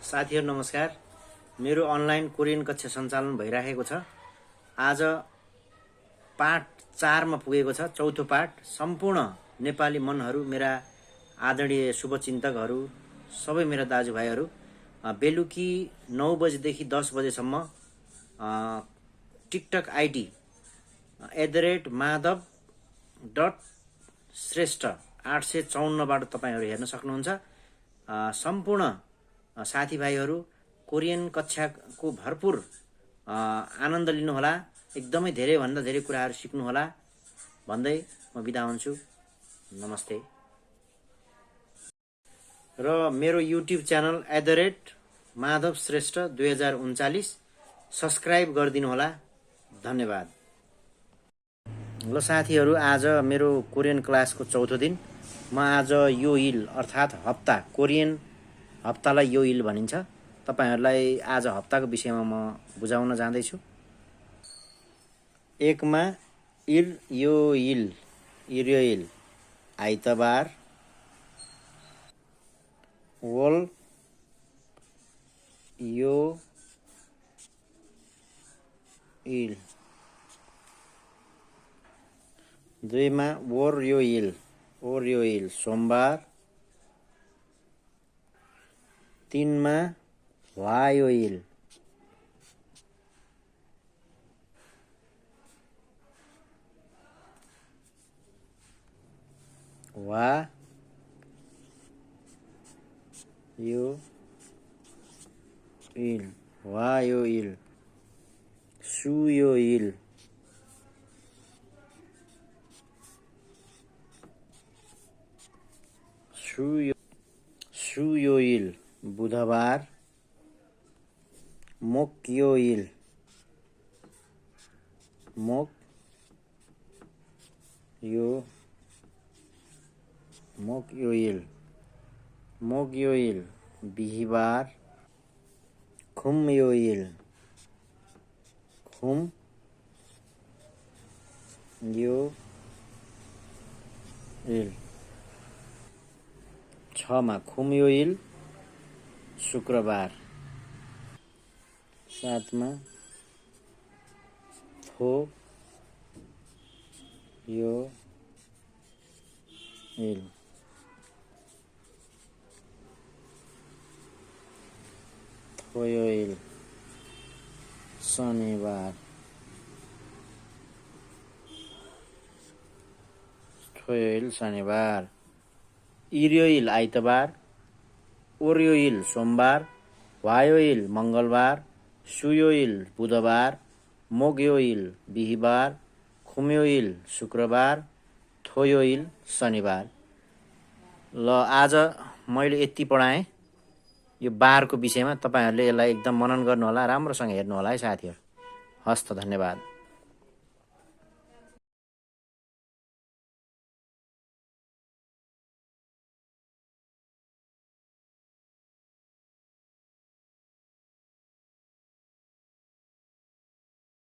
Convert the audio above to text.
साथीहरु नमस्कार। मेरो अनलाइन कोरियन कक्षा सञ्चालन भइराखेको छ। आज पाठ 4 मा पुगेको छ। चौथो पाठ। सम्पूर्ण नेपाली मनहरू, मेरा आदरणीय शुभचिन्तकहरू, सबै मेरा दाजुभाइहरू, बेलुकी 9 बजेदेखि 10 बजेसम्म टिकटक आइडी @madhav.श्रेष्ठ 854 बाट तपाईहरु हेर्न सक्नुहुन्छ। सम्पूर्ण साथीभाइहरू कोरियन कक्षाको भरपूर आनन्द लिनुहोला। एकदमै धेरै भन्दा धेरै कुराहरू सिक्नुहोला भन्दै म बिदा हुन्छु। नमस्ते। र मेरो युट्युब च्यानल @madhavश्रेष्ठ 2039 सब्स्क्राइब गरिदिनु होला। धन्यवाद। ल साथीहरू, आज मेरो कोरियन क्लासको चौथो दिन। म आज यो इल अर्थात् हप्ता, कोरियन हप्तालाई यो इल भनिन्छ। तपाईहरुलाई आज हप्ताको विषयमा म बुझाउन जाँदैछु। 1 मा इल यो इल आइतबार, वल यो इल। 2 मा वोर यो इल सोमबार। 3 मा वा यो इल वा यो इल सु यो इल बुधबार। मोक यो इल बिहीबार। खुम यो इल छ मा खुम यो इल शुक्रबार। 7 मा थो यो इल शनिबार। इर्यो इल आइतबार। ओर्यो इल सोमबार। वायो इल मंगलबार। सुयो इल बुधबार। मोग्यो इल बिहीबार। खुम्यो इल शुक्रबार। थोयो इल शनिबार। ल आज मैले यति पढाएँ यो बारको विषयमा। तपाईहरुले यसलाई एकदम मनन गर्नु होला, राम्रोसँग हेर्नु होला है साथीहरु। हस्त, धन्यवाद।